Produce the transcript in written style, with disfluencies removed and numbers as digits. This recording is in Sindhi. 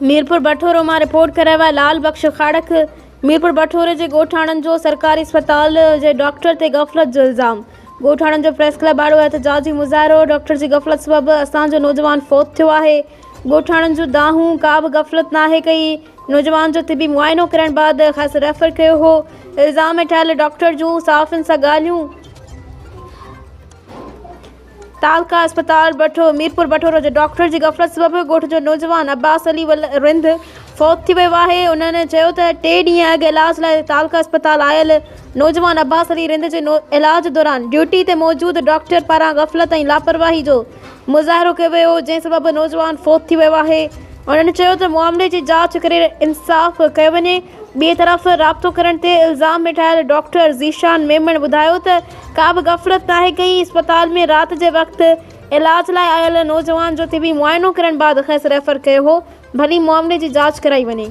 ميرپور بٺورو مان رپورٽ ڪري رهيو آهي لال بخش کاڙڪ ميرپور بٺوري جي ڳوٺاڻن جو سرڪاري اسپتال جي ڊاڪٽر تي غفلت جو الزام ڳوٺاڻن جو پريس ڪلب آڏو احتجاجي مظاهرو ڊاڪٽر جي غفلت سبب اسان جو نوجوان فوت ٿيو آهي ڳوٺاڻن جون دانهون ڪا به غفلت ناهي ڪئي نوجوان جو طبي معائنو ڪرڻ بعد کيس ريفر ڪيو هو الزام هيٺ آيل ڊاڪٽر جون صحافين سان ڳالهيون تعلقه اسپتال بٺو ميرپور بٺورو جي ڊاڪٽر جي غفلت سبب ڳوٺ جو نوجوان عباس علي رند فوت ٿي ويو آهي انهن چيو ته ٽي ڏينهن اڳ علاج لاء تعلقه اسپتال آيل نوجوان عباس علي رند جي علاج دوران ڊيوٽي تي موجود ڊاڪٽر پاران غفلت ۽ لاپرواهي جو مظاهرو ڪيو ويو جنهن سبب نوجوان فوت ٿي ويو آهي انهن چيو ته معاملي جي جاچ ڪري انصاف ڪيو وڃي ٻئي طرف رابطو ڪرڻ تي الزام هيٺ آيل ڊاڪٽر ذيشان ميمڻ ٻڌايو ته ڪا به غفلت ناهي ڪئي، اسپتال ۾ رات جي وقت علاج لاء آيل نوجوان جو طبي معائنو ڪرڻ بعد کيس ريفر ڪيو هو، ڀلي معاملي جي جاچ ڪرائي وڃي.